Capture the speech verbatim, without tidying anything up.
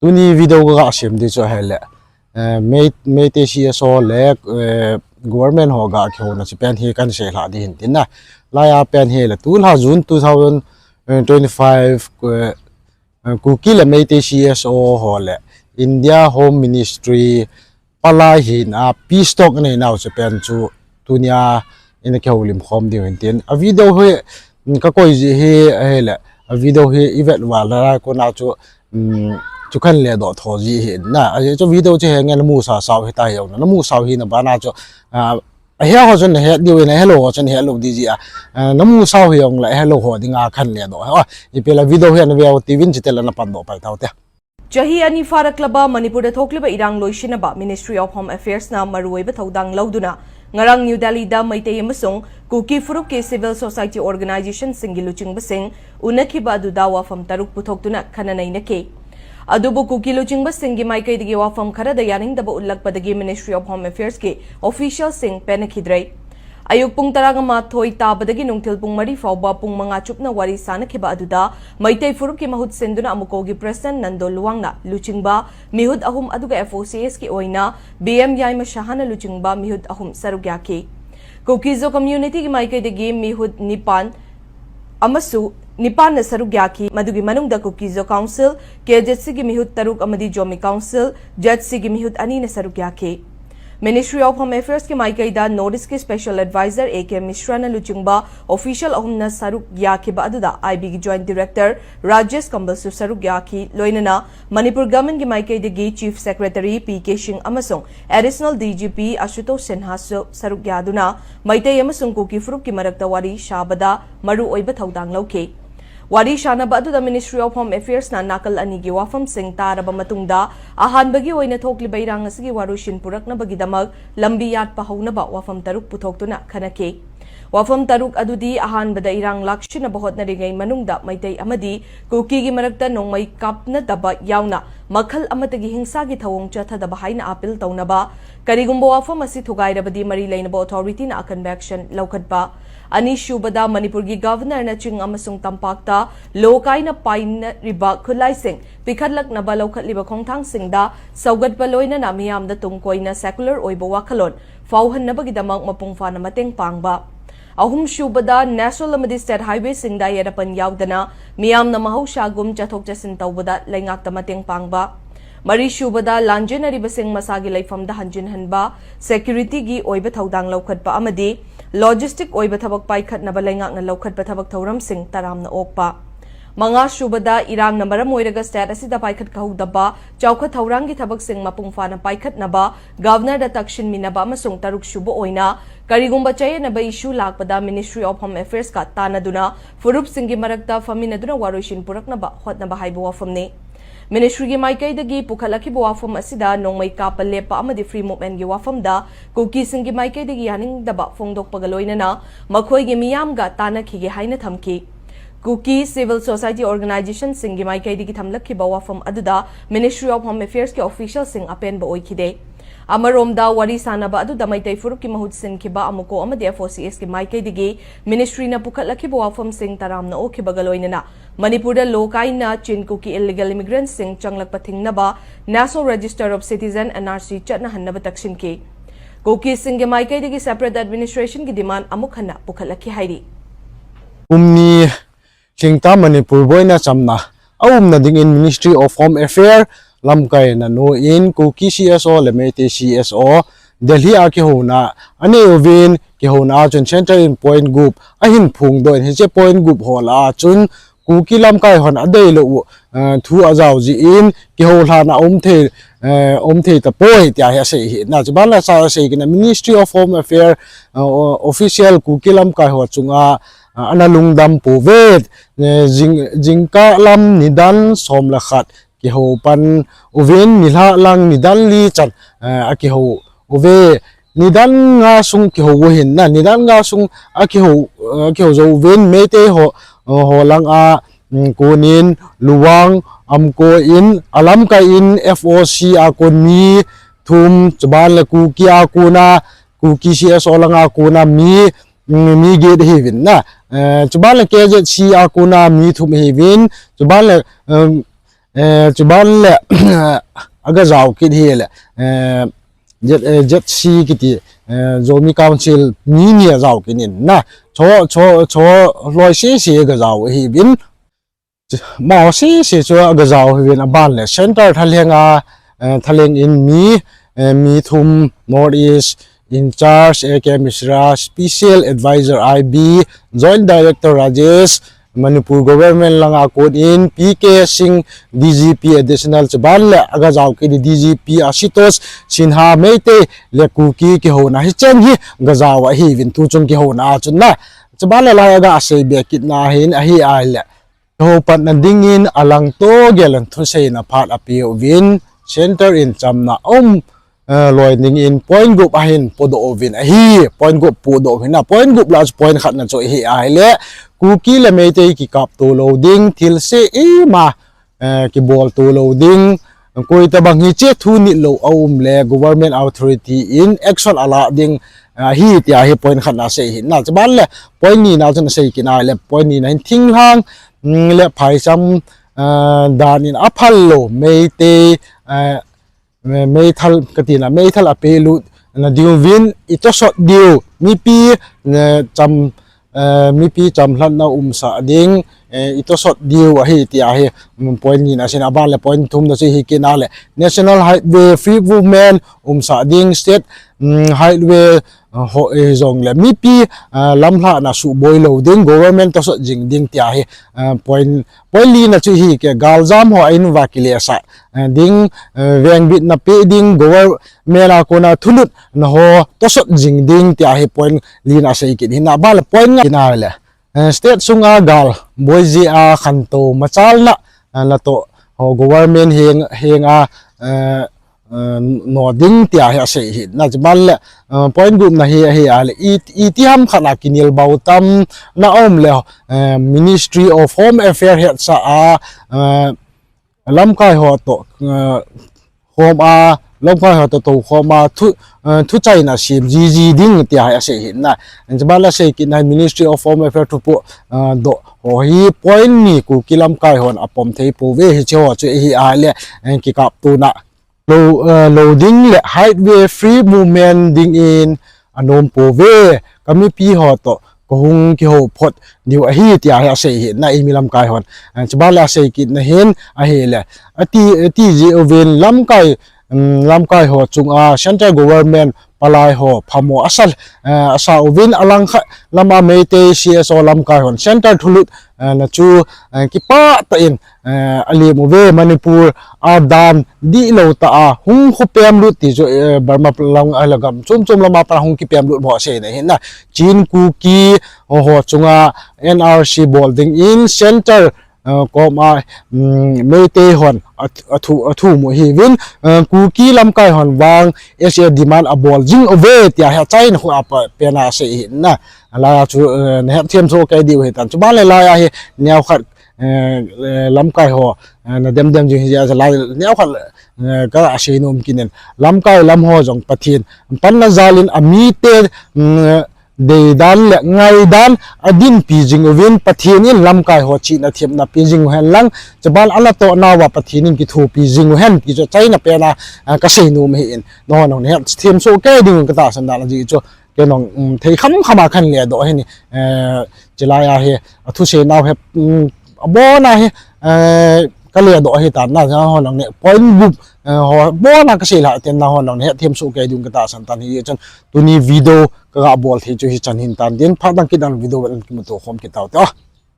Tuni video ka ga sem di chu ahile, eh, Mei-, Meitei C S O le, eh, government ho ga kihouna chu pen hi kan sei lha di hin tin na. Laiya pen hi le tulha June two thousand twenty-five, eh, Kuki le Meitei C S O ho le India Home Ministry palai hina peace talk nei nau chu pen chu tunia ina kihoulim khom diu hin tin. A video hi, mm, ka koi ji hi, ahile, a video hi i vet val lai kona chu, mm, chu kan le doh tho ji hi na. A chu video chu he nge na mu sa sau hi ta hi na. Na mu sau hi na bana chu, ah, a he ho chun na he diu na he lo ho chun he lo di ji a. Ah, na mu sau hi ong la he lo ho dinga kan le doh. Ah, i pe la video hi na veu ti vin chi te la na pan doh pai tau te. Chahi ani pharaklaba Manipurda thokliba irang loishinaba Ministry of Home Affairs na maruoiba thoudang louduna ngarang New Delhi da Meitei amasung Kuki Furup ke civil society organization singgi luchingba sing unakhiba aduda wafam taruk puthokduna khananai nake. Adubu Kuki luchingba singgi maikaidagi wafam kharada yaningdaba utlakpadagi Ministry of Home Affairs ke official sing penakhidrei. Ayuk pung tara nga mathoi tabadagi nungthil pung mari fauba pung manga chupna wari sana khiba aduda, Meitei Furup ki mahut senduna amuko gi President Nando Luwang na luchingba mihut ahum aduga F O C S ki oina B M Yaima Shahana luchingba mihut ahum sarugya ki. Kuki-Zo community ki maikaidagi mihut nipan amasu nipan na sarugya ki, madugi manungda Kuki-Zo Council, K Z C ki mihut taruk amadi Zomi Council, Z C ki mihut ani na sarugya ki. Ministry of Home Affairs ki maikaida North East ki Special Advisor A K Mishra na luchingba official ahum na sarugya kiba aduda I B ki Joint Director Rajesh Kambal su sarugya ki loinana Manipur Government ki maikaidagi Chief Secretary P K Singh amasung Additional D G P Ashutosh Sinha su sarukyaduna Meitei amasung Kuki Furup ki marakta wari shabada maruoiba thoudang loke. Wari shanaba aduda Ministry of Home Affairs na nakal ani gi wafam sing taraba matungda ahanbagi oina thokliba irang asigi warushin puraknaba gidamak lambi yatpa hounaba wafam taruk puthokduna khanake. Wafam taruk adudi ahanbada irang lakshinaba hotna ringai manungda Meitei amadi Kuki gi marakta nongmai kapnadaba yauna makhal amatagi hingsa gi thawong chathadaba haina appeal tounaba. Karigumba wafam asi thugairabadi mari leinaba authority na akan action loukhatba. Ani shubada Manipur gi Governor na ching amasung tampakta lokaina paina riba khulai sing pikhatlaknaba loukhatliba khongthang singda saugatba loinana miyamda tungkoina secular oiba wakhalon fauhannaba gidamak mapungfana mateng pangba. Ahum shubada National amadi State Highway singda yadapan yaudana miyamna mahausha gum chathok chasin toubada leingakta mateng pangba. Mari shubada lanjin ariba sing masagi leifamda hanjin hanba, security gi oiba thoudang loukhatba amadi logistic oiba thabak paikhatnaba leingakna loukhatba thabak thouram sing taramna okpa. Manga shubada irangna maram oiraga state asida paikhat kahoudaba chaukhat thourang gi thabak sing mapungfana paikhatnaba Governor da takshin minaba amasung taruk shuba oina karigumba chayanaba issue lakpada Ministry of Home Affairs ka tanaduna Furup singgi marakta faminaduna warushin puraknaba hotnaba haiba wafamne. Ministry gi maikaidagi pukhatlakhiba wafam asida nongmai kapa lepa amadi free movement gi wafamda Kuki singgi maikaidagi yaningdaba fongdokpaga loinana makhoi gi miyam ga tana khigi haina thamki. Kuki Civil Society Organization singgi maikaidagi thamlakhiba wafam aduda Ministry of Home Affairs ki official sing apenba oikhide. Amaromda wari sanaba aduda Meitei Furup ki mahut sinkhiba amuko amadi F O C S ki maikaidagi Ministry na pukhatlakhiba wafam sing taramna okhibaga loinana Manipur da lokaina chin Kuki illegal immigrants sing changlakpa thingnaba National Register of Citizen N R C chatna hannaba takshinki. Kuki singgi maikaidagi separate administration ki demand amukhanna pukhatlakhi hairi. Umni Lhingta Manipur boina chamna aumna dingin Ministry of Home Affairs lamkaina noin Kuki C S O le Meitei C S O Delhi a kihouna anei uvin kihouna a chun Central in point group ahin phongdoh in hiche point group ho lah a chun Kuki lamkai hon adeilou u, eh, thu ajao jin kihoulhana aumthei, eh, aumthei tapoi tia hi asei hi na. Chuban la sa asei kina Ministry of Home Affairs, eh, official Kuki lamkai ho chunga, eh, ana lungdam pouve, eh, jing, jingkah lam nidan som le khat kihou pan uvin nilhah lang nidan li chan, eh, akihou uve. Nidan nga sung kihou uhin na, nidan nga sung akihou, eh, kihou jou uvin Meitei ho, eh, ho langa, mm, konin Luwang amko in alamkai in F O C a kon mi thum chuban le Kuki a kona, Kuki C S O langa kona mi, mm, mi get hiuvin na. Eh, chuban le K Z C a kona mi thum hiuvin, chuban le, em, Eh, chuban le, aga jao kit hi le, eh, Z, eh, Z C kiti, eh, Zomi Council mi ni a jao kit in na. Cho, cho, cho loi sese aga jao hi bin. Ma sese chu aga jao hi bin aban le. Center thalheng a, eh, thalheng in mi, eh, mi thum North East in charge A K Mishra, Special Advisor I B, Joint Director Rajesh, Manipur Government langa kon in P K Singh, D G P Additional, chuban le aga jao kit D G P Ashutosh Sinha, Meitei le Kuki kihouna hi chen hi aga jao ahi vin tu chung kihouna a chun na. Chuban le lai aga sei be kit na hin ahi ai le. Ho patna dingin alang to gel in thuseina phat api uvin center in chamna um eh, loi dingin point gup ahin podoh uvin ahi, point gup podoh uvin a, point gup la chu point khatna chu hi ai le, Kuki le Meitei kikap to lo ding, thil se ima, eh, kibol to lo ding, koi tabang hi che thu nit lo a um le, government authority in action ala ding, eh, hi tia hi point khatna sei hi na, chuban le, point nina chun sei kit ai le, point nina hin thinglhang, mm, le phaicham, eh, dan in aphal lo, Meitei, eh, me-, meithal, katina, meithal apelut na diuvin, i tosot diu, mipi, eh, cham, eh, mipi chamlhatna umsa ding, eh, i tosot diu ahi tia hi, mm, point nina sin aban le point thumna chu hi kit na le. National Highway Free Movement umsa ding, State, mm, Highway, eh, ho, eh, jong le mipi, eh, lamlhahna suboi lo ding, government tosot jing ding tia hi, eh, point, point lina chu hi ke, galjam ho a in va kile sa, eh, ding, eh, vengbitna pe ding, government a kona thulutna ho tosot jing ding tia hi point lina sei kit hi na, aban le point nga na le. Eh, state sunga gal boi ji a khantou machalna, eh, la to ho government heng, heng a, eh, eh, no ding tia hi asei hi na, chuban le, eh, point gupna hi, hi a le, i, i ti ham khat a kinel bau tam na um le, eh, Ministry of Home Affairs hetsa a, eh, lamkai ho to, eh, khom a, lamkai ho to to khom a, thu, eh, thuchaina sem jiji ding tia hi asei hi na. Chuban le sei kit na Ministry of Home Affairs thupo, eh, doh ho hi point ni Kuki lamkai hon apom thei pouve hi che ho chu hi a le, eh, kikap to na. Lo, eh, lo ding le highway free movement dingin anom pouve. Ka mipi ho to, ka hung kihou phot diu ahi tia hi asei hi na, eimi lamkai hon. Eh, chuban le asei kit na hin ahi le. Ati, ati ji uvin lamkai, mm, lamkai ho chunga central government palai ho phamo asa, eh, asa uvin alang khat lama Meitei C S O lamkai hon central thulut, eh, na chu, eh, kipah tah in, eh, alem uve Manipur a dan dih lo tah a hung khopem lut ti chu, eh, Burma lang a la gam chom chom lama pat hung kipem lut mo asei na hin na. Chin Kuki ho, ho chunga N R C bol dingin central, eh, koma, mm, Meitei hon a, athu, athu mo hi vin, eh, Kuki lamkai hon vang S A demand abol jing uve tia hi achaina khu apa pena asei hi na. Alai a chu, eh, na het them so kei diu hi tan. Chuban le lai a hi neo khat, eh, eh, lamkai ho, eh, na dem dem jing hi ja lai neo khat, eh, ka asei nom kit in. Lamkai lam ho jong Pathen panna jalin amite, mm, deidan le ngaidan adinpi jing uvin Pathen in lamkai ho chihna themna pe jing uhen lang, chuban ala toh nauva Pathen in kithopi jing uhen ti chu achaina pena, ah, ka sei nom hi in. Nangho nang het them so kei ding ka tahsan dan a ji chu. Kei nong, um, thei kham kham a khan le doh hi ni, eh, chilai a hi, athu sei nau hi, um, abona hi, eh, ka le doh hi tan na, nangho nang ne point gup, eh, ho, abona ka sei la, ten nangho nang ne het them so kei ding ka tahsan tan hi chun, tuni video ka ga bol thei chu hi chan hin tan din, phat dang kit dang video vel kimuto khom kit tau te.